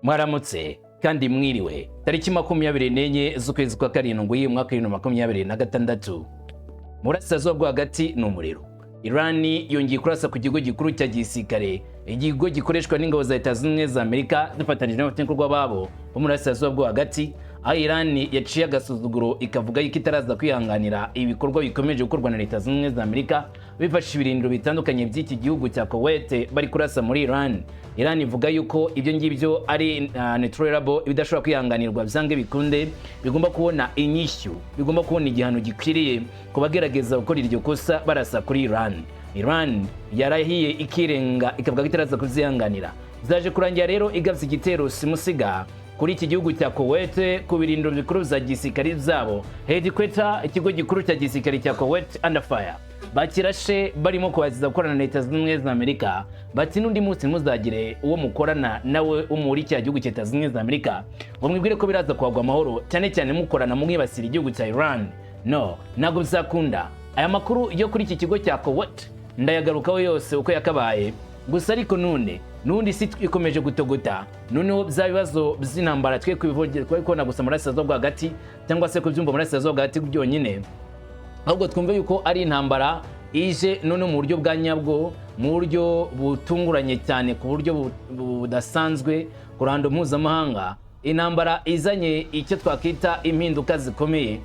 Mwaramutse kandi mwiriwe. Tariki 24 z'ukwezi kwa karindwi, umwaka 2026, mu Burasirazuba bwo Hagati ni umuriro. Irani yongeye kurasa ku kigo gikuru cya gisirikare, ikigo gikoreshwa n'ingabo za Leta Zunze Ubumwe za Amerika zifatanyije n'abafatanyabikorwa babo bo mu Burasirazuba bwo Hagati, aho Irani yaciye agasuzuguro ikavuga yuko itaraza kwihanganira ibikorwa bikomeje gukorwa na Leta Zunze Ubumwe za Amerika, bifashisha ibirindiro bitandukanye by'iki gihugu cya Kuwait bari kurasa muri Iran. Iran ivuga yuko ibyo ngibyo ari intolerable, ibidashobora kwihanganirwa byange bikunde, bigomba kubona inyishyu, bigomba kubona igihano gikwiriye ku bagerageza gukora iryo kosa barasa kuri Iran. Iran yarahiye ikirenga, ikavuga ko itaraza kuzihanganira. Zaje kurangira rero igabye igitero simusiga kuri iki gihugu cya Kuwait, ku birindiro bikuru bya gisirikare byabo, headquarter, ikigo gikuru cya gisirikare cya Kuwait under fire. Bakirashe barimo kubaziza gukorana na Leta Zunze Ubumwe za Amerika, bati n'undi munsi ntuzagire uwo mukorana nawe wo muri cya gihugu cya Leta Zunze Ubumwe za Amerika ngo mwibwire ko biraza kuhagwa amahoro, cyane cyane mukorana mwibasira igihugu cya Iran. No, ntabwo bizakunda. Aya makuru yo kuri iki kigo cya Kuwait ndayagarukaho yose uko yakabaye. Gusa ariko none n'ubundi isi ikomeje gutogota. Noneho bya bibazo by'intambara twe kubibona gusa mu Burasirazuba bwo Hagati, cyangwa se kubyumva mu Burasirazuba bwo Hagati byonyine, ahubwo twumve yuko ari intambara ije none mu buryo bwa nyabwo, mu buryo butunguranye cyane, ku buryo budasanzwe ku ruhando mpuzamahanga, intambara izanye icyo twakwita impinduka zikomeye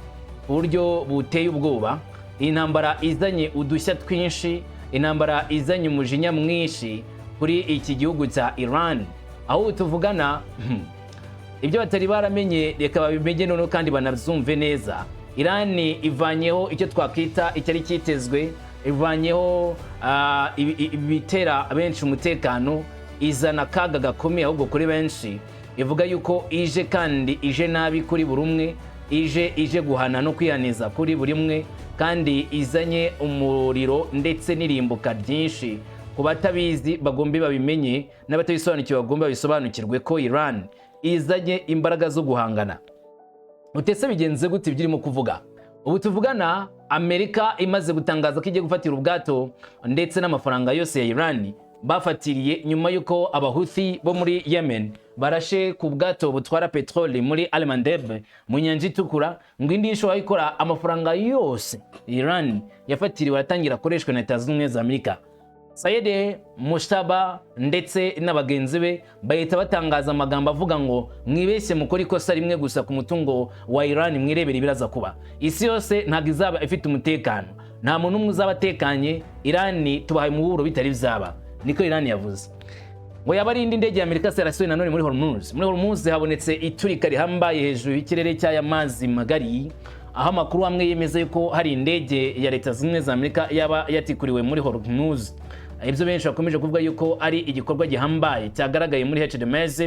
ku buryo buteye ubwoba, intambara izanye udushya twinshi, intambara izanye umujinya mwinshi kuri iki gihugu cya Iran. Aho tuvugana, ibyo batari baramenye reka babimenye noneho kandi banabyumve neza. Iran ivanyeho icyo twakwita icyari cyitezwe, ivanyeho ibitera benshi umutekano, izana akaga gakomeye ahubwo kuri benshi. Ivuga yuko ije kandi ije nabi kuri buri umwe, ije guhana no kwihaniza kuri buri umwe, kandi izanye umuriro ndetse n'irimbuka ryinshi. Ku batabizi bagombe babimenye, n'abatabisobanukiwe bagombe babisobanukirwe ko Iran izanye imbaraga zo guhangana. Utese bigenze gute ibyo urimo kuvuga? Ubu tuvugana, Amerika imaze gutangaza ko igiye gufatira ubwato ndetse n'amafaranga yose ya Iran bafatiriye, nyuma y'uko Abahuthi bo muri Yemen barashe ku bwato butwara peteroli muri Al-Mandeb mu Nyanja Itukura, ngo indi ishobora ikora amafaranga yose Iran yafatiriwe aratangira akoreshwa na Leta Zunze Ubumwe za Amerika. Sayede Mojtaba ndetse na bagenzi be bahita batangaza amagambo avuga ngo mwibeshye mukore ikosa rimwe gusa ku mutungo wa Iran, mwirebere ibiraza kuba. Isi yose ntabwo izaba ifite umutekano, nta muntu umwe uzaba atekanye. Iran tubahaye umuburo bitari bizaba, niko Iran yavuze. Ngo yaba ari indi ndege ya Amerika se yarasiwe nanone muri Hormuz. Muri Hormuz habonetse iturika rihambaye hejuru y'ikirere cy'aya mazi magari, aho amakuru amwe yemeza yuko hari indege ya Leta Zunze Ubumwe za Amerika yaba yatikuriwe muri Hormuz, ibyo benshi bakomeje kuvuga yuko ari igikorwa gihambaye cyagaragaye muri HDMZ.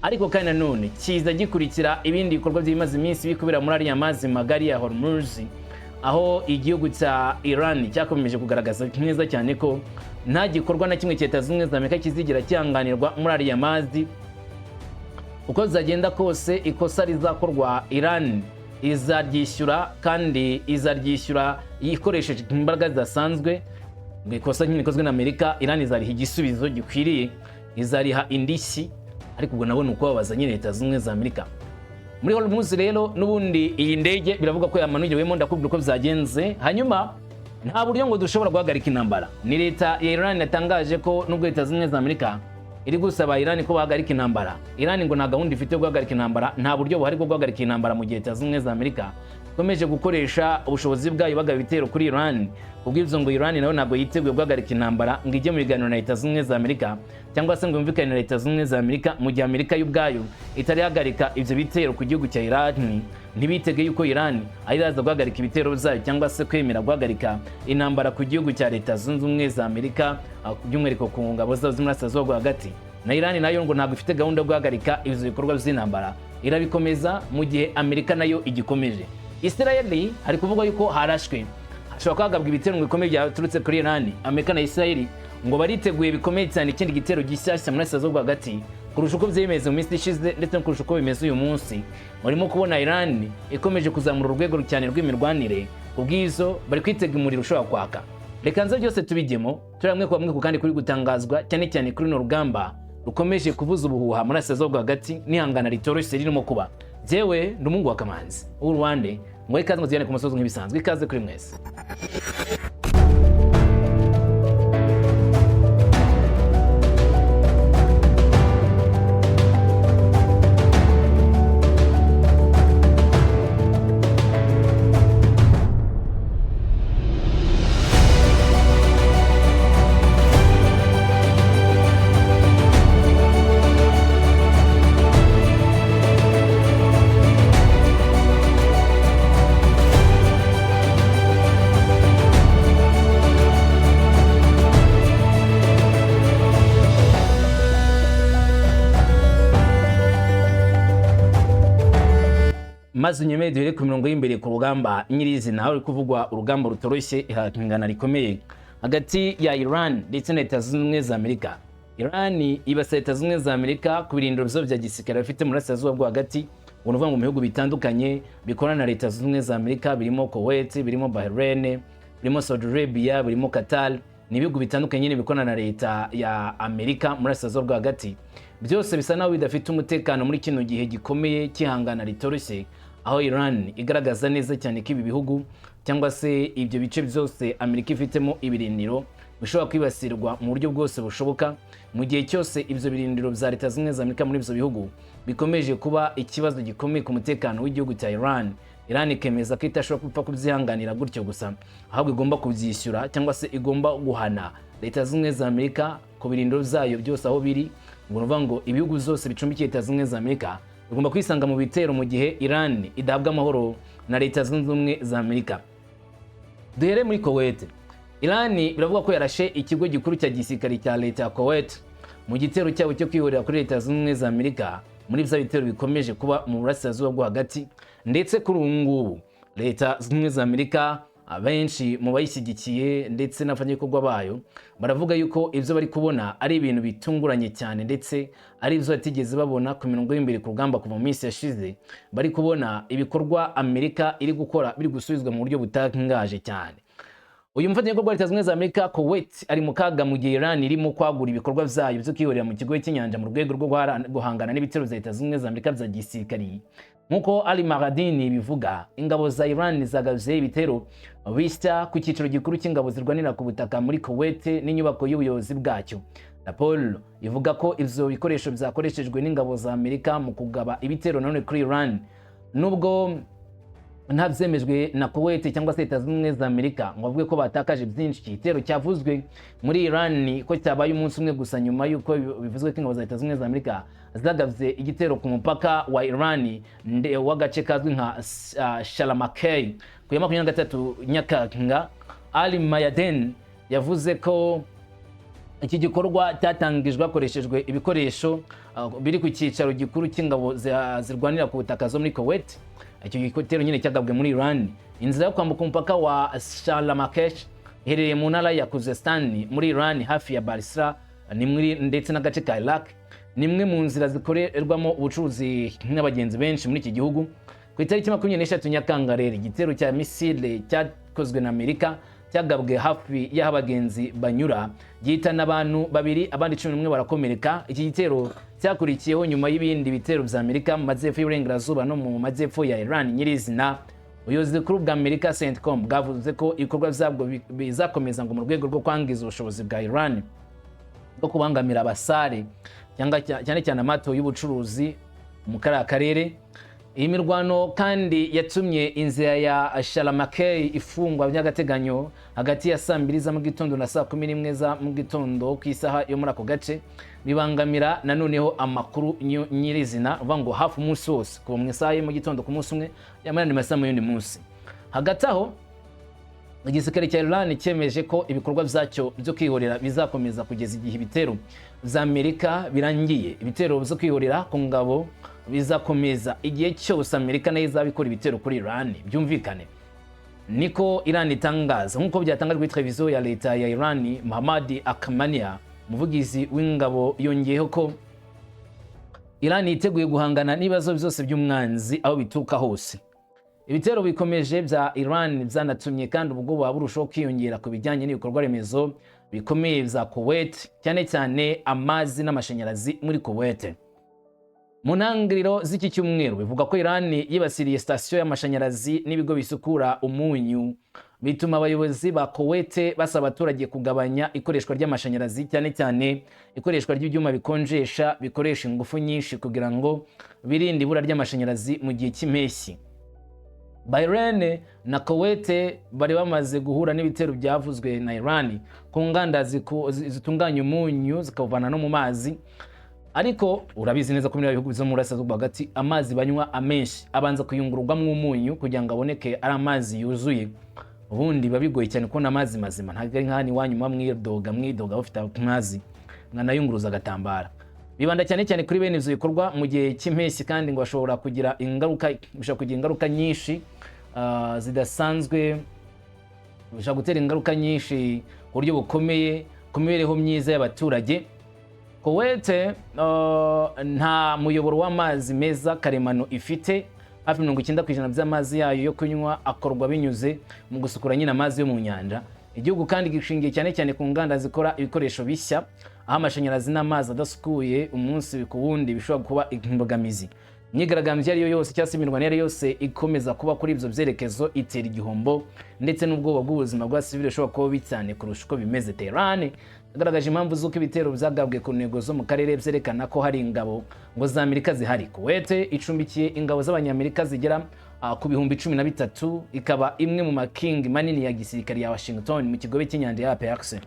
Ariko kandi nanone kiza gikurikira ibindi bikorwa by'imaze iminsi bikubera muri ariya mazi magari ya Hormuz, aho igihugu cya Iran cyakomeje kugaragaza neza cyane ko nta gikorwa na kimwe cya Leta Zunze Ubumwe za Amerika kizigera cyihanganirwa muri ariya mazi. Uko bizagenda kose, ikosa rizakorwa Iran izaryishyura, kandi izaryishyura ikoresheje imbaraga zidasanzwe. Ngo ikosa nyine rikozwe na Amerika, Iran izariha igisubizo gikwiriye, izariha indishyi. Ariko ubwo nabona uko babaza nyine Leta Zunze Ubumwe za Amerika. Muri Hormuz rero n'ubundi iyi ndege biravuga ko yamanuriwemo, ndakubwira uko byagenze. Hanyuma nta buryo ngo dushobora guhagarika intambara. Ni leta ya Iran yatangaje ko nubwo Leta Zunze Ubumwe za Amerika iri gusaba Iran ko bahagarika intambara, Iran ngo nta gahunda ifite yo guhagarika intambara, nta buryo buhari bwo guhagarika intambara mu gihe Leta Zunze Ubumwe za Amerika ikomeje gukoresha ubushobozi bwayo bagaba ibitero kuri Iran. Kubw'ibyo ngo Iran nayo ntabwo yiteguye guhagarika intambara ngo ijye mu biganiro na Leta Zunze Ubumwe za Amerika, cyangwa se ngo yumvikane na Leta Zunze Ubumwe za Amerika, mu gihe Amerika y'ubwayo itari ihagarika ibyo bitero ku gihugu cya Iran. Ntibitege yuko Iran ari iraza guhagarika ibitero byayo cyangwa se kwemera guhagarika intambara ku gihugu cya Leta Zunze Ubumwe za Amerika, by'umwihariko ku ngabo zazo z'Umurasirazuba bwo Hagati. Na Iran nayo ngo ntabwo ifite gahunda yo guhagarika ibyo bikorwa by'intambara, irabikomeza mu gihe Amerika nayo igikomeje. Israel hari kuvugwa yuko harashwe, hashobora kuhagabwa ibitero ngo bikomeye byaturutse kuri Iran. Amerika na Israel ngo bariteguye bikomeye cyane ikindi gitero gishyashya muri Burasirazuba bwo Hagati kurusha uko byemeze mu minsi ishize, ndetse no kurusha uko bimeze uyu munsi. Murimo kubona Iran ikomeje kuzamura urwego cyane rw'imirwanire, kubw'izo bari kwitega umuriro ushobora kwaka. Reka nze byose tubijyemo turi hamwe ku bamwe, kandi kuri gutangazwa cyane cyane kuri runo rugamba rukomeje kubera muri Hormuz. Rukomeje kuvuza ubuhuha muri Burasirazuba bwo Hagati n'ihangana ritoroshye ririmo kuba. Jyewe ndi umuhungu wa Kamanzi w'u Rwanda, ngo ikaze ngo tujyane ku musozi nk'ibisanzwe. Ikaze kuri mwese. Maze unyemere duhere ku mirongo y'imbere ku rugamba nyirizina, aho uri kuvugwa urugamba rutoroshye, ihangana rikomeye hagati ya Iran ndetse na Leta Zunze Ubumwe za Amerika. Iran ibasa Leta Zunze Ubumwe za Amerika ku birindiro bya gisirikare bafite mu Burasirazuba bwo Hagati. Ubwo ni ukuvuga ngo mu bihugu bitandukanye bikorana na Leta Zunze Ubumwe za Amerika, birimo Kuwait, birimo Bahrain, birimo Saudi Arabia, birimo Qatar. Ni ibihugu bitandukanye nyine bikorana na leta ya Amerika muri Burasirazuba bwo Hagati. Byose bisa naho bidafite umutekano muri kino gihe gikomeye cy'ihangana ritoroshye, aho Iran igaragaza neza cyane ko ibi bihugu cyangwa se ibyo bice byose Amerika ifitemo ibirindiro bishobora kwibasirwa mu buryo bwose bushoboka, mu gihe cyose ibyo birindiro bya Leta Zunze Ubumwe za Amerika muri ibyo bihugu bikomeje kuba ikibazo gikomeye ku mutekano w'igihugu cya Iran. Iran ikemeza ko itashobora gupfa kubyihanganira gutyo gusa, ahubwo igomba kubyishyura cyangwa se igomba guhana Leta Zunze Ubumwe za Amerika ku birindiro byayo byose aho biri. Ubwo ni ukuvuga ngo ibihugu byose bicumbikiye Leta Zunze Ubumwe za Amerika bigomba kwisanga mu bitero mu gihe Iran idahabwa amahoro na Leta Zunze Ubumwe za Amerika. Duhere muri Kuwait. Iran biravuga ko yarashe ikigo gikuru cya gisirikare cya leta ya Kuwait mu gitero cyabo cyo kwihorera kuri Leta Zunze Ubumwe za Amerika, muri bya bitero bikomeje kuba mu Burasirazuba bwo Hagati. Ndetse kuri ubu ngubu Leta Zunze Ubumwe za Amerika, abenshi mu bayishyigikiye ndetse n'abafatanyabikorwa bayo, baravuga yuko ibyo bari kubona ari ibintu bitunguranye cyane, ndetse ari ibyo batigeze babona ku mirongo y'imbere ku rugamba kuva mu minsi yashize. Bari kubona ibikorwa Amerika iri gukora biri gusubizwa mu buryo butangaje cyane. Uyu mufatanyabikorwa wa Leta Zunze Ubumwe za Amerika, Kuwait, ari mu kaga mu gihe Iran irimo kwagura ibikorwa byayo byo kwihorera mu kigo cy'inyanja mu rwego rwo guhangana n'ibitero bya Leta Zunze Ubumwe za Amerika bya gisirikari. Nk'uko Ali Maradini bivuga, ingabo za Iran zagabye ibitero bishya ku cyicaro gikuru cy'ingabo zirwanira ku butaka muri Kuwait n'inyubako y'ubuyobozi bwacyo. Raporo ivuga ko ivyo bikoresho byakoreshejwe n'ingabo za Amerika mu kugaba ibitero nanone kuri Iran, nubwo nta byemejwe na Kuwait cyangwa se Leta Zunze Ubumwe za Amerika ngo bavuge ko batakaje byinshi. Iki gitero cyavuzwe muri Iran ko cyabaye umunsi umwe gusa nyuma y'uko bivuzwe ko ingabo za Leta Zunze Ubumwe za Amerika zagabye igitero ku mupaka wa Iran w'agace kazwi nka Shalamakei ku ya 23 Nyakanga. Ali Mayaden yavuze ko iki gikorwa cyatangijwe hakoreshejwe ibikoresho biri ku cyicaro gikuru cy'ingabo zirwanira ku butaka zo muri Kuwait. Icyo gitero nyine cyagabwe muri Iran. Inzira yo kwambuka umupaka wa Shalamakesh iherereye mu ntara ya Khuzestan muri Iran, hafi ya Basra ni muri ndetse n'agace ka Iraq, ni imwe mu nzira zikorerwamo ubucuruzi n'abagenzi benshi muri iki gihugu. Ku itariki 23 Nyakanga rero, igitero cya misile cyakozwe na Amerika cyagabwe hafi y'aho abagenzi banyura, gihitana abantu babiri, abandi 11 barakomereka. Iki gitero cyakurikiyeho nyuma y'ibindi bitero bya Amerika mu majyepfo y'uburengerazuba no mu majyepfo ya Iran nyirizina. Ubuyobozi bukuru bwa Amerika, CENTCOM, bwavuze ko ibikorwa byabwo bizakomeza ngo mu rwego rwo kwangiza ubushobozi bwa Iran bwo kubangamira abasare cyangwa cyane cyane amato y'ubucuruzi mu kariya karere. Iyi mirwano kandi yatumye inzira ya Shalamakei ifungwa by'agateganyo hagati ya saa 2 za mu gitondo na saa 11 za mu gitondo ku isaha yo muri ako gace, bibangamira nanoneho amakuru nyirizina. Uvuga ngo hafi umunsi wose, kuva mu isaha yo mu gitondo ku munsi umwe yamara andi masaha mu yundi munsi. Hagati aho, igisirikare cya Iran cyemeje ko ibikorwa byacyo byo kwihorera bizakomeza kugeza igihe ibitero bya Amerika birangiye. Ibitero byo kwihorera ku ngabo bizakomeza igihe cyose Amerika nayo izaba ikora ibitero kuri Iran, byumvikane, niko Iran itangaza. Nk'uko byatangajwe kuri televiziyo ya leta ya Iran, Muhammad Akamania, umuvugizi w'ingabo, yongeyeho ko Iran yiteguye guhangana n'ibibazo byose by'umwanzi aho bituruka hose. Ibitero bikomeje bya Iran byanatumye kandi ubwoba burushaho kwiyongera ku bijyanye n'ibikorwa remezo bikomeye za Kuwait, cyane cyane amazi n'amashanyarazi muri Kuwait. Mu ntangiriro z'iki cyumweru, bivuga ko Iran yibasiriye sitasiyo y'amashanyarazi n'ibigo bisukura umunyu, bituma abayobozi ba Kuwait basaba abaturage kugabanya ikoreshwa ry'amashanyarazi, cyane cyane ikoreshwa ry'ibyuma bikonjesha bikoresha ingufu nyinshi, kugira ngo birinde ibura ry'amashanyarazi mu gihe cy'impeshyi. Bahrain na Kuwait bari bamaze guhura n'ibitero byavuzwe na Iran ku nganda zitunganya umunyu zikawuvana no mu mazi. Ariko urabizi neza ko muri bihugu byo mu burasirazuba hagati amazi banywa amenshi abanza kuyungururwamo umunyu kugira ngo aboneke ari amazi yuzuye. Ubundi biba bigoye cyane kubona amazi mazima, ntabwo ari nk'ahantu iwanyu muba mwidoga mwidoga bafite amazi mwanayunguruza agatambara. Bibanda cyane cyane kuri bene ibyo bikorwa mu gihe cy'impeshyi, kandi ngo bashobora kugira ingaruka, bishobora kugira ingaruka nyinshi zidasanzwe, bishobora gutera ingaruka nyinshi ku buryo bukomeye ku mibereho myiza y'abaturage. Kuwait nta muyoboro w'amazi meza karemano ifite. Hafi 90% by'amazi yayo yo kunywa akorwa binyuze mu gusukura nyine amazi yo mu nyanja. Igihugu kandi gishingiye cyane cyane ku nganda zikora ibikoresho bishya, aho amashanyarazi n'amazi adasukuye umunsi ku wundi bishobora kuba imbogamizi. Imyigaragambyo iyo ari yo yose cyangwa se imirwano iyo ari yo yose ikomeza kuba kuri ibyo byerekezo itera igihombo ndetse n'ubwoba bw'ubuzima bwa sivile bishobora kuba bubi cyane kurusha uko bimeze. Tehran yagaragaje impamvu z'uko ibitero byagabwe ku ntego zo mu karere byerekana ko hari ingabo ngo za Amerika zihari. Kuwait icumbikiye ingabo z'Abanyamerika zigera ku 13,000, ikaba imwe mu makingi manini ya gisirikare ya Washington mu kigobe cy'inyanja ya Perse.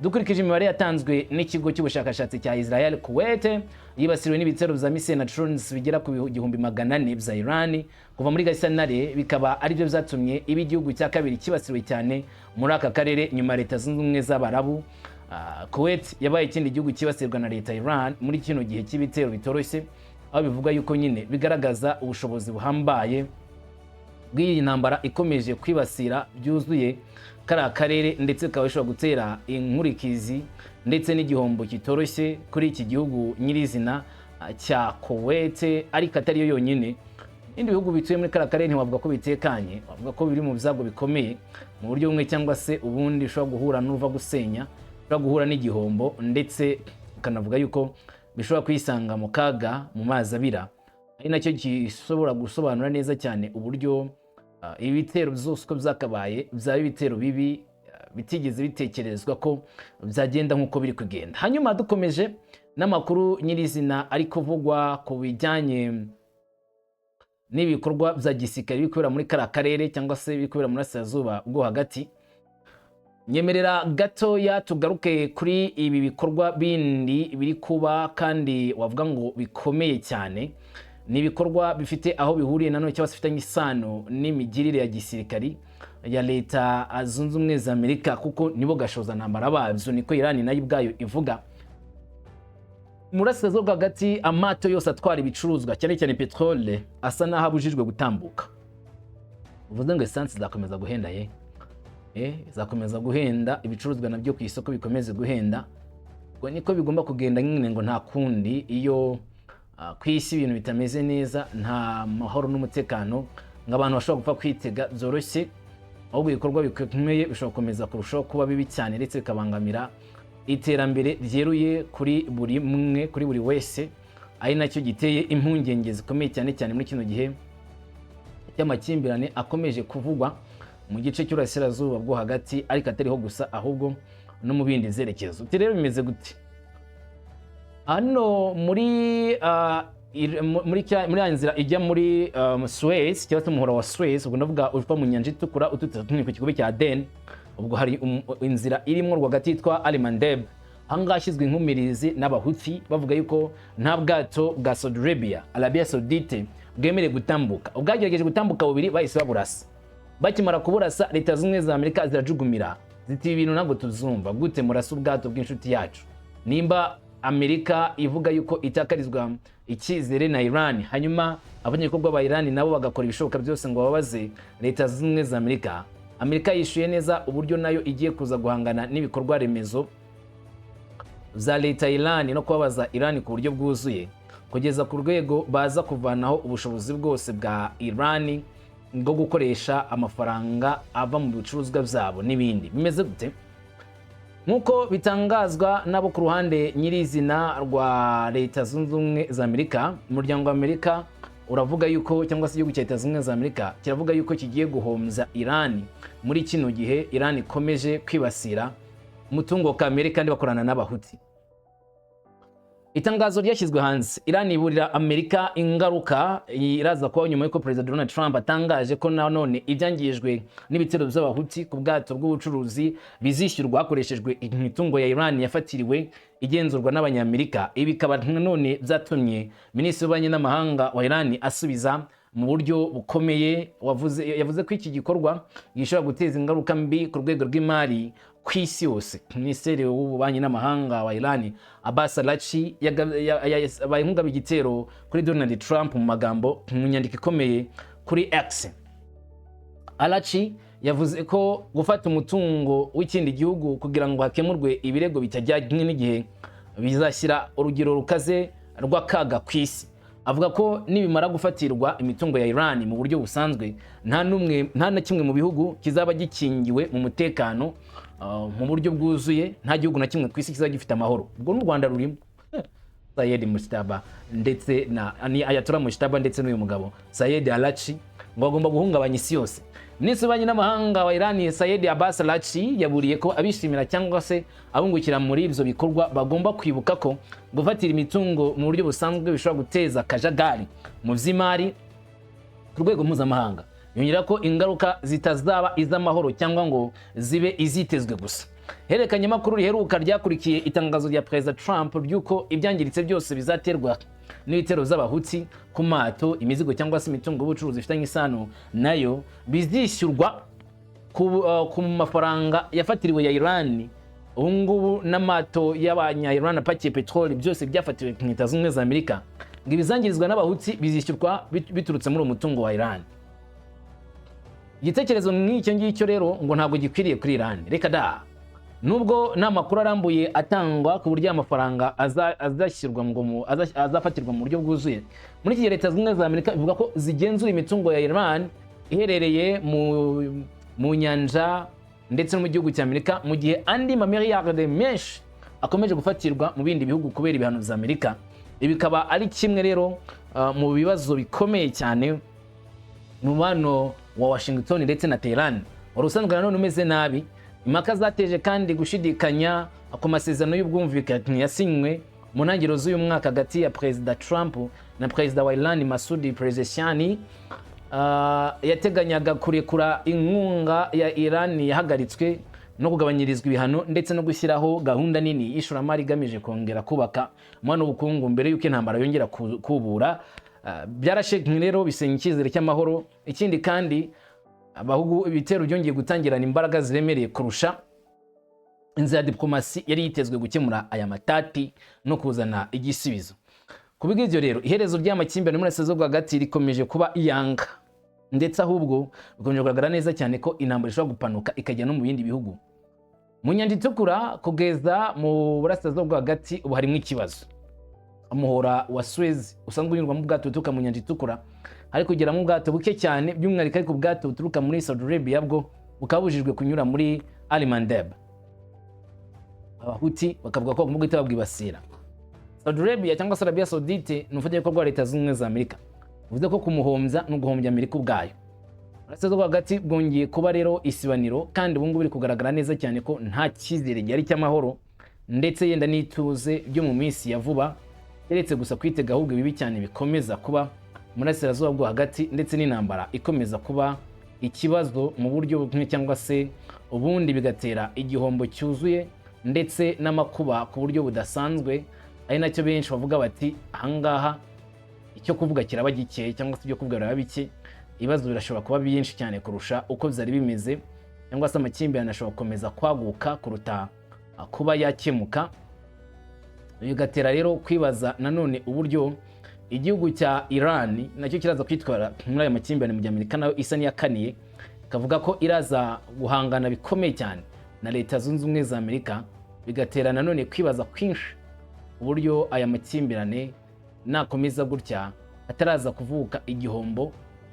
Dukurikije imibare yatanzwe n'ikigo cy'ubushakashatsi cya Israel, Kuwait yibasiriwe n'ibitero bya misile na drones bigera ku 1400 bya Iran kuva muri Gashyantare, bikaba aribyo byatumye iba igihugu cya kabiri cyibasiriwe cyane muri aka karere nyuma ya Leta Zunze Ubumwe z'Abarabu. Kuwait yabaye ikindi gihugu cyibasirwa na leta ya Iran muri kino gihe cy'ibitero bitoroshye, aho bivuga yuko nyine bigaragaza ubushobozi buhambaye bw'iyi ntambara ikomeje kwibasira byuzuye kariya karere, ndetse bikaba bishobora gutera inkurikizi ndetse n'igihombo kitoroshye kuri iki gihugu nyirizina cya Kuwait. Ariko atari yo yonyine, ibindi bihugu bituye muri kariya karere ntiwavuga ko bitekanye, wavuga ko biri mu byago bikomeye mu buryo bumwe cyangwa se ubundi, bishobora guhura n'uruva gusenya, bishobora guhura n'igihombo, ndetse ukanavuga yuko bishobora kwisanga mu kaga mu mazi abira, ari nacyo gishobora gusobanura neza cyane uburyo ibitero byose uko byakabaye byaba ibitero bibi bitigeze bitekerezwa ko byagenda nk'uko biri kugenda. Hanyuma dukomeje n'amakuru nyirizina ari kuvugwa ku bijyanye n'ibikorwa bya gisirikare biri kubera muri kariya karere cyangwa se biri kubera mu burasirazuba bwo hagati, nyemerera gatoya tugaruke kuri ibi bikorwa bindi biri kuba kandi wavuga ngo bikomeye cyane. Ni ibikorwa bifite aho bihuriye nanone cyangwa se bifitanye isano n'imigirire ya gisirikari ya Leta Zunze Ubumwe za Amerika, kuko nibo gashozantambara babyo, niko Irani nayo ubwayo ivuga. Mu burasirazuba bwo hagati, amato yose atwara ibicuruzwa, cyane cyane peterole, asa n'aho abujijwe gutambuka. Uvuze ngo esansi izakomeza guhenda ye, izakomeza guhenda, ibicuruzwa nabyo ku isoko bikomeze guhenda. Ubwo niko bigomba kugenda nyine, ngo nta kundi. Iyo ku isi ibintu bitameze neza, nta mahoro n'umutekano ngo abantu bashobora gupfa kwitega byoroshye, ahubwo ibikorwa bikomeye bishobora gukomeza kurushaho kuba bibi cyane, ndetse bikabangamira iterambere ryeruye kuri buri mwe, kuri buri wese, ari nacyo giteye impungenge zikomeye cyane cyane muri kino gihe cy'amakimbirane akomeje kuvugwa mu gice cy'urasirazuba bwo hagati, ariko atariho gusa, ahubwo no mu bindi byerekezo. Uti rero bimeze gute hano muri muri ya nzira ijya muri Suez cyangwa se umuhora wa Suez? Ubwo ndavuga uva mu nyanja Itukura uturutse ku kigobe cya Aden. Ubwo hari inzira irimo rwagati yitwa Al-Mandeb. Ahangaha hashyizwe inkumirizi n'Abahuthi, bavuga yuko nta bwato bwa Saudi Arabia, Arabia Saudite, bwemerewe gutambuka. Ubwagerageje gutambuka bubiri bahise baburasa. Bakimara kuburasa, Leta Zunze Ubumwe za Amerika zirajugumira, ziti: "Ibi bintu ntabwo tuzumva. Gute murasa ubwato bw'inshuti yacu?" Nimba Amerika ivuga yuko itakarizwa icyizere na Iran, hanyuma abanyabikorwa ba Iran nabo bagakora ibishoboka byose ngo bababaze Leta Zunze Ubumwe za Amerika, Amerika yishuye neza uburyo nayo igiye kuza guhangana n'ibikorwa remezo za leta ya Iran no kubabaza Iran ku buryo bwuzuye, kugeza ku rwego baza kuvanaho ubushobozi bwose bwa Iran bwo gukoresha amafaranga ava mu bicuruzwa byabo n'ibindi. Bimeze gute? Nk'uko bitangazwa nabo ku ruhande nyirizina rwa Leta Zunze Ubumwe za Amerika, umuryango wa Amerika uravuga yuko, cyangwa se igihugu cya Leta Zunze Ubumwe za Amerika kiravuga yuko kigiye guhombya Iran muri kino gihe Iran ikomeje kwibasira umutungo kamere kandi bakorana n'Abahuti. Itangazo ryashyizwe hanze, Iran iburira Amerika ingaruka iraza kuba nyuma y'uko Perezida Donald Trump atangaje ko nanone ibyangijwe n'ibitero by'Abahuti ku bwato bw'ubucuruzi bizishyurwa hakoreshejwe imitungo ya Iran yafatiriwe igenzurwa n'Abanyamerika. Ibi bikaba nanone byatumye Minisitiri w'Ububanyi n'Amahanga wa Iran asubiza mu buryo bukomeye. Yavuze ko iki gikorwa gishobora guteza ingaruka mbi ku rwego rw'imari ku isi yose. Minisitiri w'Ububanyi n'Amahanga wa Iran, Abbas Araghchi, yabaye nk'ugaba igitero kuri Donald Trump mu magambo mu nyandiko ikomeye kuri X. Araghchi yavuze ko gufata umutungo w'ikindi gihugu kugira ngo hakemurwe ibirego bitajyanye n'igihe bizashyira urugero rukaze rw'akaga ku isi. Avuga ko nibimara gufatirwa imitungo ya Iran mu buryo busanzwe, nta n'umwe, nta na kimwe mu bihugu kizaba gikingiwe mu mutekano mu buryo bwuzuye. Nta gihugu na kimwe ku isi kizaba gifite amahoro. Ubwo n'u Rwanda rurimo. Sayed Mujtaba ndetse na ni Ayatollah Mujtaba ndetse n'uyu mugabo Sayed Araghchi ngo bagomba guhungabanya isi yose. Minisitiri w'Ububanyi n'Amahanga wa Iran, Sayed Abbas Araghchi, yaburiye ko abishimira cyangwa se abungukira muri ibyo bikorwa bagomba kwibuka ko gufatira imitungo mu buryo busanzwe bishobora guteza akajagari mu by'imari ku rwego mpuzamahanga. Yongera ko ingaruka zitazaba iz'amahoro cyangwa ngo zibe izitezwe gusa. Ihererekanyamakuru riheruka ryakurikiye itangazo rya Perezida Trump ry'uko ibyangiritse byose bizaterwa n'ibitero z'Abahuti ku mato, imizigo cyangwa se imitungo y'ubucuruzi ifitanye isano nayo bizishyurwa ku mafaranga yafatiriwe ya Iran. Ubu ngubu n'amato y'abanya Iran apakiye peteroli byose byafatiwe mu Leta Zunze Ubumwe za Amerika, ngo ibizangirizwa n'Abahuti bizishyurwa biturutse muri uwo mutungo wa Iran. Igitekerezo nk'icyo ngicyo rero ngo ntabwo gikwiriye kuri Iran, reka da. Nubwo nta makuru arambuye atangwa ku buryo amafaranga azashyirwa ngo azafatirwa mu buryo bwuzuye, muri iki gihe Leta Zunze Ubumwe za Amerika ivuga ko zigenzura imitungo ya Iran iherereye mu nyanja ndetse no mu gihugu cya Amerika, mu gihe andi mamiliyarde menshi akomeje gufatirwa mu bindi bihugu kubera ibihano bya Amerika. Ibi bikaba ari kimwe rero mu bibazo bikomeye cyane mu mubano wa Washington ndetse na Tehran wari usanzwe nanone umeze nabi. Impaka zateje kandi gushidikanya ku masezerano y'ubwumvikane yasinywe mu ntangiriro z'uyu mwaka hagati ya Perezida Trump na Perezida wa Iran, Masoud Pezeshkian, yateganyaga kurekura inkunga ya Iran yahagaritswe no kugabanyirizwa ibihano ndetse no gushyiraho gahunda nini y'ishoramari igamije kongera kubaka umubano w'ubukungu mbere y'uko intambara yongera kubura. Byarashe rero bisenya icyizere cy'amahoro. Ikindi kandi, abahugu ibitero byongeye gutangirana imbaraga ziremereye kurusha inzira ya diplomasi yari yitezwe gukemura aya matati no kuzana igisubizo. Ku bw'ibyo rero, iherezo ry'amakimbirane muri Burasirazuba hagati rikomeje kuba iyanga, ndetse ahubwo bikomeje kugaragara neza cyane ko intambara ishobora gupanuka ikajya no mu bindi bihugu, mu Nyanja Itukura kugeza mu Burasirazuba bwo hagati. Ubu harimo ikibazo. Umuhora wa Suez usanzwe unyurwamo ubwato buturuka mu Nyanja Itukura hari kugeramo ubwato buke cyane, by'umwihariko ariko ubwato buturuka muri Saudi Arabia bwo bukaba bubujijwe kunyura muri Al Mandeb. Abahuti bakavuga ko bagomba guhita babwibasira. Saudi Arabia cyangwa se Arabia Saudite ni umufatanyabikorwa wa Leta Zunze Ubumwe za Amerika, bivuze ko kumuhombya ni uguhombya Amerika ubwayo. Burasirazuba bwo hagati bwongeye kuba rero isibaniro, kandi ubu ngubu biri kugaragara neza cyane ko nta cyizere gihari cy'amahoro ndetse yenda n'ituze byo mu minsi ya vuba, keretse gusa kwitega ahubwo ibibi cyane bikomeza kuba mu Burasirazuba bwo hagati, ndetse n'intambara ikomeza kuba ikibazo mu buryo bumwe cyangwa se ubundi, bigatera igihombo cyuzuye ndetse n'amakuba ku buryo budasanzwe, ari nacyo benshi bavuga bati ahangaha icyo kuvuga kiraba gike cyangwa se ibyo kuvuga biraba bike. Ibibazo birashobora kuba byinshi cyane kurusha uko byari bimeze, cyangwa se amakimbirane ashobora gukomeza kwaguka kuruta kuba yakemuka. Bigatera rero kwibaza nanone uburyo igihugu cya Iran nacyo kiraza kwitwara muri aya makimbirane, mu gihe Amerika nayo isa n'iyakaniye ikavuga ko iraza guhangana bikomeye cyane na Leta Zunze Ubumwe za Amerika. Bigatera nanone kwibaza kwinshi uburyo aya makimbirane nakomeza gutya ataraza kuvuka igihombo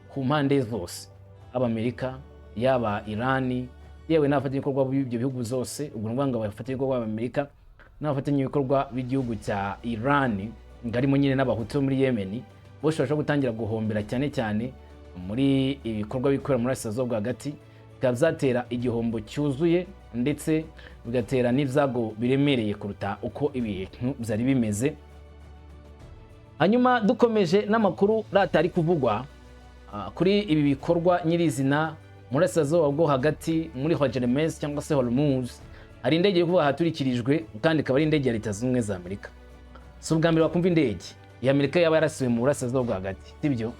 ku mpande zose, yaba Amerika, yaba Irani. Yewe n'abafatanyabikorwa b'ibyo bihugu zose, ubwo ni ukuvuga ngo abafatanyabikorwa b'Amerika n'abafatanyabikorwa b'igihugu cya Iran, ngo harimo nyine n'Abahutu bo muri Yemen, bose bashobora gutangira guhombera cyane cyane muri ibikorwa bikorera muri Burasirazuba bwo hagati, bikaba byatera igihombo cyuzuye ndetse bigatera n'ibyago biremereye kuruta uko ibintu byari bimeze. Hanyuma dukomeje n'amakuru ratari kuvugwa kuri ibi bikorwa nyirizina muri Burasirazuba bwo hagati, muri Hormuz cyangwa se Hormuz, hari indege yo kuvuga haturikirijwe, kandi ikaba ari indege ya Leta Zunze Ubumwe za Amerika. Si ubwa mbere bakumva indege ya Amerika yaba yarasiwe mu Burasirazuba bwo hagati, sibyo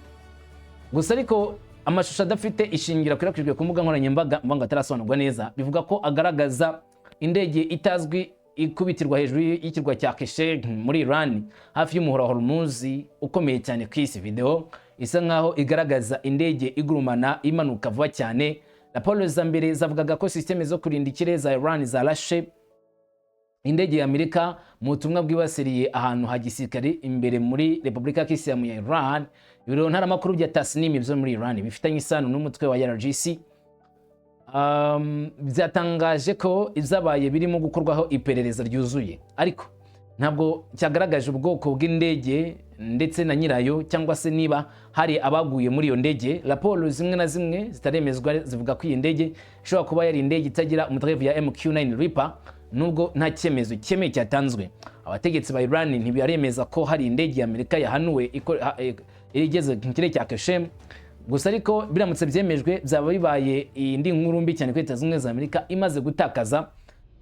gusa, ariko amashusho adafite ishingiro akwirakwijwe ku mbuga nkoranyambaga mvuga ngo atarasobanurwa neza, bivuga ko agaragaza indege itazwi ikubitirwa hejuru y'ikirwa cya Qeshm muri Iran, hafi y'umuhora wa Hormuz ukomeye cyane ku isi. Video isa nkaho igaragaza indege igurumana imanuka vuba cyane. Raporo za mbere zavugaga ko système zo kurinda ikirere za Iran zarashe indege ya Amerika mu butumwa bwibasiriye ahantu ha gisirikare imbere muri Repubulika ya Kisilamu ya Iran. Ibiro ntaramakuru bya Tasnim byo muri Iran bifitanye isano n'umutwe wa IRGC byatangaje ko ibyabaye birimo gukorwaho iperereza ryuzuye, ariko ntabwo cyagaragaje ubwoko bw'indege ndetse na nyirayo cyangwa se niba hari abaguye muri iyo ndege. Raporo zimwe na zimwe zitaremezwa zivuga ko iyi ndege ishobora kuba yari indege itagira umuderevu ya MQ-9 Reaper, nubwo nta cyemezo cyemewe cyatanzwe. Abategetsi ba Iran ntibaremeza ko hari indege ya Amerika yahanuwe igeze mu kirere cya Qeshm. Gusa ariko biramutse byemejwe, byaba bibaye indi nkuru mbi cyane kuri Leta Zunze Ubumwe za Amerika imaze gutakaza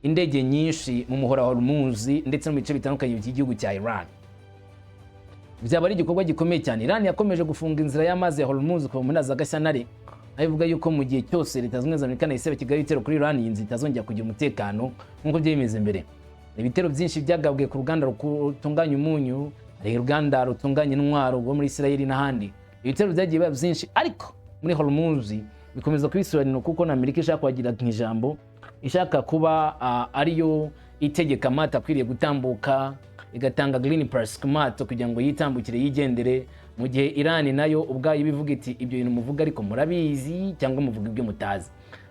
indege nyinshi mu muhora wa Hormuz ndetse no mu bice bitandukanye by'igihugu cya Iran. Byaba ari igikorwa gikomeye cyane. Iran yakomeje gufunga inzira y'amazi ya Hormuz kuva muri za Gashyantare, aho ivuga yuko mu gihe cyose Leta Zunze Ubumwe za Amerika na Israel kigali ibitero kuri Iran, iyi nzira itazongera kugira umutekano nk'uko byari bimeze mbere. Ibitero byinshi byagabwe ku ruganda rutunganya umunyu, hari uruganda rutunganya intwaro rwo muri Israel n'ahandi. Ibitero byagiye biba byinshi, ariko muri Hormuz bikomeza kuba isobanuro, kuko na Amerika ishaka kuhagira nk'ijambo, ishaka kuba ariyo itegeka amato akwiriye gutambuka, igatanga green pass ku mato kugira ngo yitambukire yigendere, mu gihe Iran nayo ubwayo ibivuga iti: "Ibyo bintu muvuga ariko murabizi cyangwa muvuga ibyo mutazi?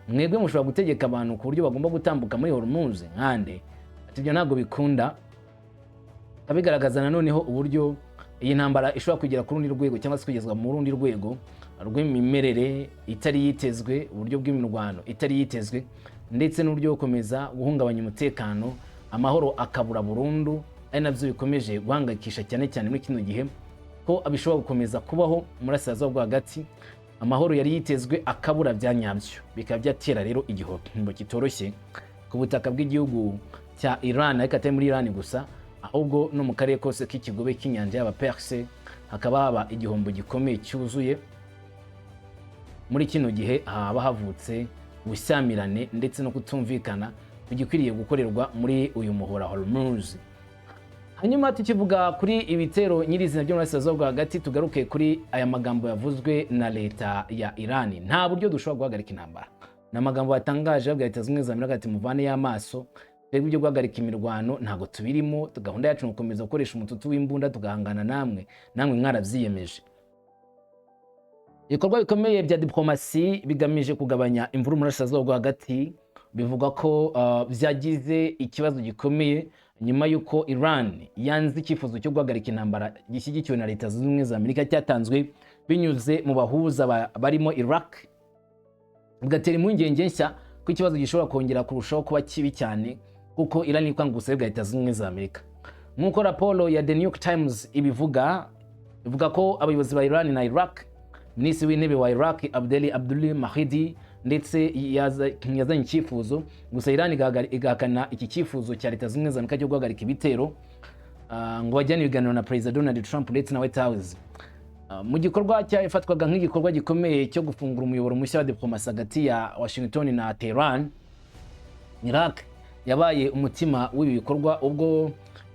Mwebwe mushobora gutegeka abantu ku buryo bagomba gutambuka muri Hormuz nkande?" Ati: "Ibyo ntabwo bikunda." Bigaragaza nanoneho uburyo iyi ntambara ishobora kugera ku rundi rwego cyangwa se kugezwa mu rundi rwego rw'imimerere itari yitezwe, uburyo bw'imirwano itari yitezwe, ndetse n'uburyo bwo gukomeza guhungabanya umutekano, amahoro akabura burundu, ari nabyo bikomeje guhangayikisha cyane cyane muri kino gihe, ko bishobora gukomeza kubaho mu Burasirazuba bwo hagati, amahoro yari yitezwe akabura bya nyabyo, bikaba byatera rero igihombo kitoroshye ku butaka bw'igihugu cya Iran, ariko atari muri Iran gusa, ahubwo no mu karere kose k'ikigobe cy'inyanja y'Abaperse hakaba haba igihombo gikomeye cyuzuye. Muri kino gihe haba havutse ubushyamirane ndetse no kutumvikana ku gikwiriye gukorerwa muri uyu muhora Hormuz. Hanyuma tukivuga kuri ibitero nyirizina byo muri Burasirazuba bwo hagati, tugaruke kuri aya magambo yavuzwe na leta ya Iran: "Nta buryo dushobora guhagarika intambara." Ni amagambo batangaje babwira Leta Zunze Ubumwe za Amerika ati: "Muvane y'amaso, twebwe ibyo guhagarika imirwano ntabwo tubirimo. Gahunda yacu ni ugukomeza gukoresha umututu w'imbunda tugahangana namwe, namwe mwarabyiyemeje." Ibikorwa bikomeye bya diplomasi bigamije kugabanya imvururu muri Burasirazuba bwo hagati bivugwa ko byagize ikibazo gikomeye nyuma y'uko Iran yanze icyifuzo cyo guhagarika intambara gishyigikiwe na Leta Zunze Ubumwe za Amerika, cyatanzwe binyuze mu bahuza barimo Iraq, bigatera impungenge nshya ko ikibazo gishobora kongera kurushaho kuba kibi cyane, kuko Iran iri kwanga ubusabe bwa Leta Zunze Ubumwe za Amerika. Nk'uko raporo ya The New York Times ibivuga, ivuga ko abayobozi ba Iran na Iraq, Minisitiri w'Intebe wa Iraq Abdel Abdul Mahdi ndetse yazanye icyifuzo, gusa Iran igahakana iki cyifuzo cya Leta Zunze Ubumwe za Amerika cyo guhagarika ibitero, ngo bajyane ibiganiro na Perezida Donald Trump ndetse na White House. Mu gikorwa cyafatwaga nk'igikorwa gikomeye cyo gufungura umuyoboro mushya wa diplomasi hagati ya Washington na Tehran, Iraq yabaye umutima w'ibi bikorwa ubwo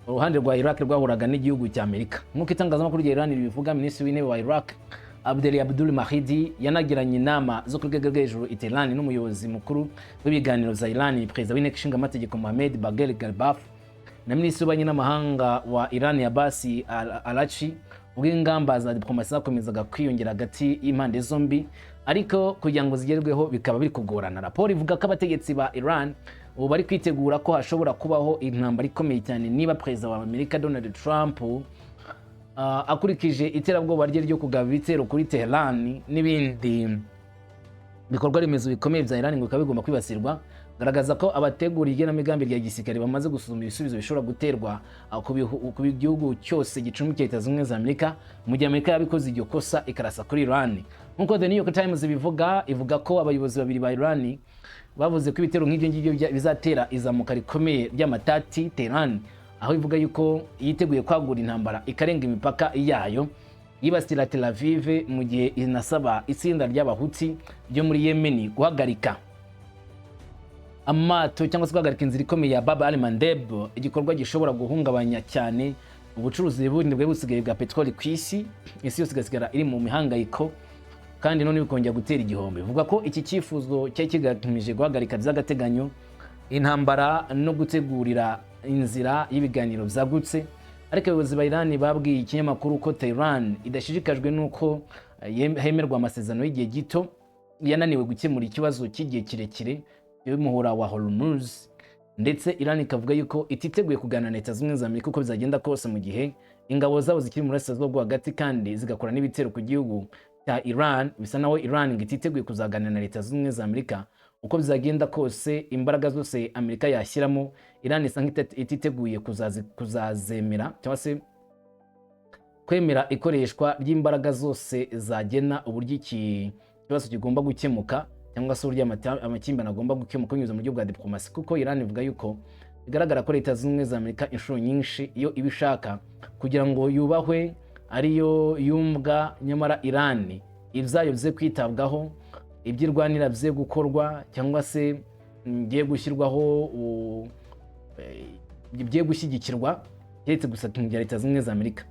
uruhande rwa Iraq rwahuraga n'igihugu cya Amerika. Nk'uko itangazamakuru rya Iran ribivuga, Minisitiri w'Intebe wa Iraq Abdel Abdul Mahdi yanagiranye inama zo ku rwego rwo hejuru i Tehran n'umuyobozi mukuru w'ibiganiro za Iran, Perezida w'Inteko Ishinga Amategeko Mohamed Bagher Ghalibaf, na Minisitiri w'Ububanyi n'Amahanga wa Iran Abbas Araghchi. Ubwo ingamba za diplomasi zakomezaga kwiyongera hagati y'impande zombi, ariko kugira ngo zigerweho bikaba biri kugorana. Raporo ivuga ko abategetsi ba Iran ubu bari kwitegura ko hashobora kubaho intambara ikomeye cyane niba Perezida wa Amerika Donald Trump akurikije iterabwoba rye ryo kugaba ibitero kuri Tehran n'ibindi bikorwa remezo bikomeye bya Iran, ngo bikaba bigomba kwibasirwa. Garagaza ko abategura igenamigambi rya gisirikare bamaze gusuzuma ibisubizo bishobora guterwa ku gihugu cyose gicumbikiye Leta Zunze Ubumwe za Amerika mu gihe Amerika yabikoze iryo kosa ikarasa kuri Iran. Nk'uko The New York Times ibivuga, ivuga ko abayobozi babiri ba Iran bavuze ko ibitero nk'ibyo ngibyo bizatera izamuka rikomeye ry'amatati Tehran, aho ivuga yuko yiteguye kwagura intambara ikarenga imipaka yayo yibasira Tel Aviv, mu gihe inasaba itsinda ry'Abahuti ryo muri Yemen guhagarika amato cyangwa se guhagarika inzira ikomeye ya Bab al Mandeb, igikorwa gishobora guhungabanya cyane ubucuruzi bundi bwari busigaye bwa peteroli ku isi, isi yose igasigara iri mu mihangayiko kandi none bikongera gutera igihombo. Bivuga ko iki cyifuzo cyari kigamije guhagarika by'agateganyo intambara no gutegurira inzira y'ibiganiro byagutse, ariko abayobozi ba Iran babwiye ikinyamakuru ko Tehran idashishikajwe n'uko hemerwa amasezerano y'igihe gito yananiwe gukemura ikibazo cy'igihe kirekire y'umuhora wa Hormuz. Ndetse Iran ikavuga yuko ititeguye kuganira na Leta Zunze Ubumwe za Amerika uko bizagenda kose mu gihe ingabo zabo zikiri mu burasirazuba bwo hagati kandi zigakora n'ibitero ku gihugu cya Iran. Bisa naho Iran ngo ititeguye kuzaganira na Leta Zunze Ubumwe za Amerika uko bizagenda kose. Imbaraga zose Amerika yashyiramo, Iran isa nk'ititeguye kuzazemera cyangwa se kwemera ikoreshwa ry'imbaraga zose zagena uburyo iki kibazo kigomba gukemuka cyangwa se uburyo amakimbirane agomba gukemuka binyuze mu buryo bwa diplomasi, kuko Iran ivuga yuko bigaragara ko Leta Zunze Ubumwe za Amerika inshuro nyinshi iyo ibishaka kugira ngo yubahwe ariyo yumbwa, nyamara Iran ibyayo bye kwitabwaho, ibyo irwanira bye gukorwa cyangwa se bigiye gushyirwaho, bigiye gushyigikirwa, keretse gusa bya Leta Zunze Ubumwe za Amerika.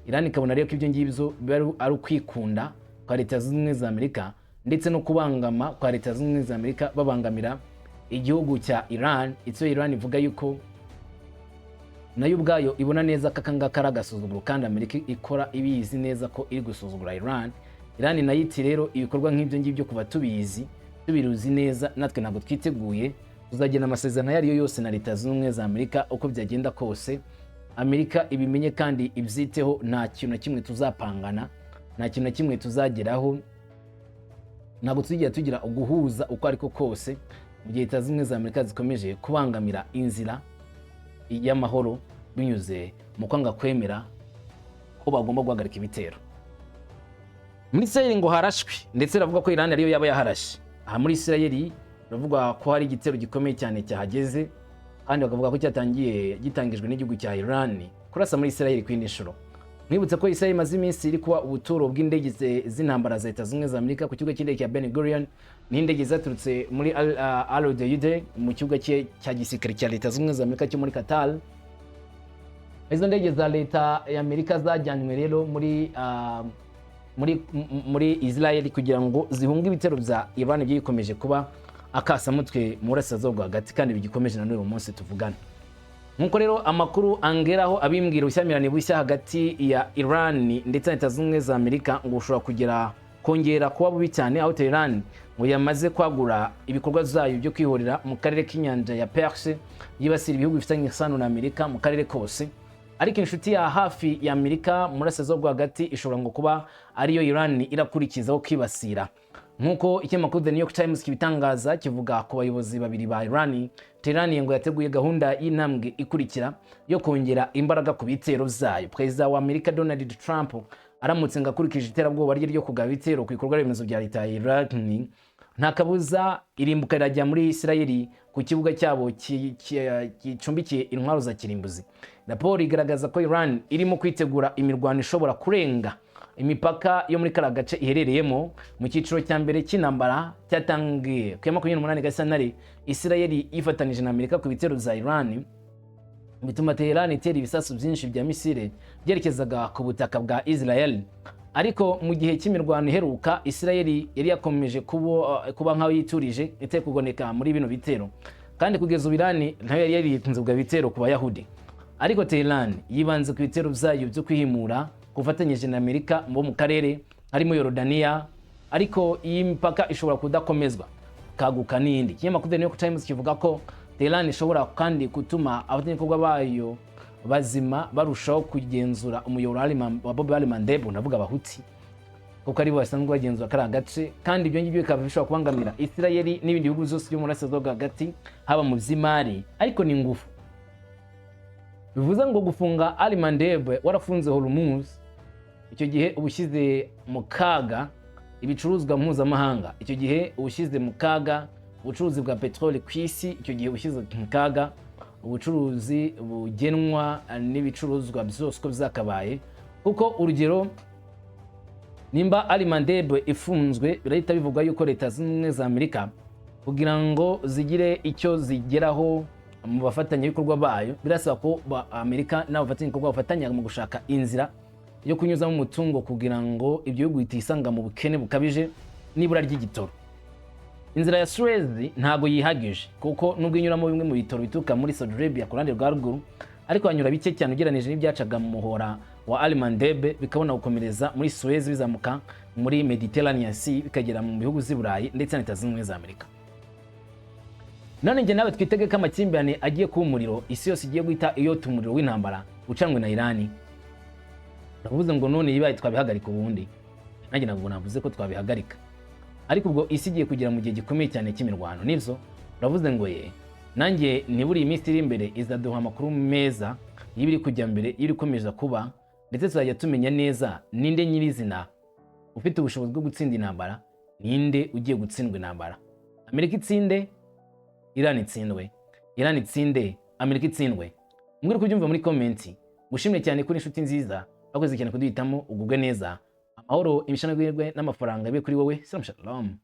Iran ikabona rero ko ibyo ngibyo biba ari ukwikunda kwa Leta Zunze Ubumwe za Amerika ndetse no kubangama kwa Leta Zunze Ubumwe za Amerika babangamira igihugu cya Iran. Icyo Iran ivuga yuko nayo ubwayo ibona neza ko aka ngaka ari agasuzuguro kandi Amerika ikora ibizi neza ko iri gusuzugura Iran. Iran nayo iti: "Rero ibikorwa nk'ibyo ngibyo kuva tubizi, tubiruzi neza, natwe ntabwo twiteguye tuzagena amasezerano ayo ariyo yose na Leta Zunze Ubumwe za Amerika uko byagenda kose. Amerika ibimenye kandi ibyiteho, nta kintu na kimwe tuzapangana, nta kintu na kimwe tuzageraho, ntabwo tuzigera tugira uguhuza uko ariko kose mu gihe Leta Zunze Ubumwe za Amerika zikomeje kubangamira inzira y'amahoro binyuze mu kwanga kwemera ko bagomba guhagarika ibitero." Muri Israel ngo harashwe, ndetse baravuga ko Iran ariyo yaba yaharashe. Aha muri Israel baravuga ko hari igitero gikomeye cyane cyahageze, kandi bakavuga ko cyatangiye gitangijwe n'igihugu cya Iran kurasa muri Israel ku yindi nshuro. Mwibutse ko Israel imaze iminsi iri kuba ubuturo bw'indege z'intambara za Leta Zunze Ubumwe za Amerika ku kibuga cy'indege cya Ben Gurion, n'indege zaturutse muri Al Udeid mu kibuga cya gisirikare cya Leta Zunze Ubumwe za Amerika cyo muri Qatar. Izo ndege za leta ya Amerika zajyanywe rero muri Israel kugira ngo zihunge ibitero bya Iran byikomeje kuba akasamutwe mu burasirazuba bwo hagati kandi bigikomeje na n'uyu munsi tuvugana. Nk'uko rero amakuru angeraho abimbwira, ubushyamirane bushya hagati ya Iran ndetse na Leta Zunze Ubumwe za Amerika ngo bushobora kugera kongera kuba bubi cyane, aho Tehran ngo yamaze kwagura ibikorwa zayo byo kwihorera mu karere k'inyanja ya Perse, yibasira ibihugu bifitanye isano na Amerika mu karere kose. Ariko inshuti ya hafi ya Amerika mu burasirazuba bwo hagati ishobora ngo kuba ariyo Iran irakurikizaho kwibasira. Nk'uko ikinyamakuru The New York Times kibitangaza kivuga ku bayobozi babiri ba Iran, Tehran ngo yateguye gahunda y'intambwe ikurikira yo kongera imbaraga ku bitero byayo. Perezida wa Amerika Donald Trump aramutse ngo akurikije iterabwoba rye ryo kugaba ibitero ku bikorwa remezo bya leta ya Iran, nta kabuza irimbuka rirajya muri Israel ku kibuga cyabo gicumbikiye intwaro za kirimbuzi. Raporo igaragaza ko Iran irimo kwitegura imirwano ishobora kurenga imipaka yo muri kariya gace iherereyemo. Mu cyiciro cya mbere cy'intambara cyatangiye ku ya 28 Gashyantare, Israel yifatanije na Amerika ku bitero bya Iran, bituma Tehran itera ibisasu byinshi bya misile byerekezaga ku butaka bwa Israel. Ariko mu gihe cy'imirwano iheruka, Israel yari yakomeje kuba nk'aho yiturije, iteye kugoneka muri bino bitero, kandi kugeza ubu Iran nayo yari yaririnze ubwo bitero ku Bayahudi. Ariko Tehran yibanze ku bitero byayo byo kwihimura ku ufatanyije na Amerika bo mu karere harimo Yorodaniya, ariko iyi mipaka ishobora kudakomezwa kaguka n'indi. Ikinyamakuru The New York Times kivuga ko Tehran ishobora kandi gutuma abafatanyabikorwa bayo bazima barushaho kugenzura umuyoboro wa Bab el-Mandeb, ndavuga Abahuti, kuko aribo basanzwe bagenzura kariya gace, kandi ibyo ngibyo bikaba bishobora kubangamira Isirayeli n'ibindi bihugu byose byo mu burasirazuba bwo hagati, haba mu by'imari ariko ni ingufu. Bivuze ngo gufunga Al-Mandeb warafunze Hormuz, icyo gihe uba ushyize mu kaga ibicuruzwa mpuzamahanga, icyo gihe uba ushyize mu kaga ubucuruzi bwa peteroli ku isi, icyo gihe uba ushyize mu kaga ubucuruzi bugenwa n'ibicuruzwa byose uko byakabaye. Kuko urugero, nimba Al-Mandeb ifunzwe, birahita bivugwa yuko Leta Zunze Ubumwe za Amerika, kugira ngo zigire icyo zigeraho mu bafatanyabikorwa bayo, birasaba ko Amerika n'abafatanyabikorwa bafatanya mu gushaka inzira yo kunyuzamo umutungo kugira ngo ibyo bihugu bitisanga mu bukene bukabije n'ibura ry'igitoro. Inzira ya Suez ntago yihagije, kuko nubwo inyuramo bimwe mu bitoro bituruka muri Saudi Arabia ku ruhande rwa ruguru, ariko hanyura bike cyane ugereranije n'ibyacaga mu muhora wa Al-Mandeb, bikabona gukomereza muri Suez, bizamuka muri Mediterranean Sea, bikagera mu bihugu z'i Burayi ndetse na Leta Zunze Ubumwe za Amerika. None njye nawe twitege ko amakimbirane agiye kuba umuriro, isi yose igiye guhita iyota umuriro w'intambara ucanwe na Irani. Uravuze ngo none yibaye twabihagarika ubundi? Nanjye ntabwo navuze ko twabihagarika, ariko ubwo isi igiye kugera mu gihe gikomeye cyane cy'imirwano, nibyo? Uravuze ngo ye. Nanjye nibura iyi minsi iri imbere izaduha amakuru meza y'ibiri kujya mbere, y'ibiri ikomeza kuba, ndetse tuzajya tumenya neza ninde nyirizina ufite ubushobozi bwo gutsinda intambara, ninde ugiye gutsindwa intambara. Amerika itsinde, Iran itsindwe? Iran itsinde, Amerika itsindwe? Mbwira uko ubyumva muri comment. Gushimire cyane kuri inshuti nziza, bakoze cyane kuduhitamo. Ugubwe neza, amahoro, imishanagwirwe n'amafaranga bibe kuri wowe. Salam shalom.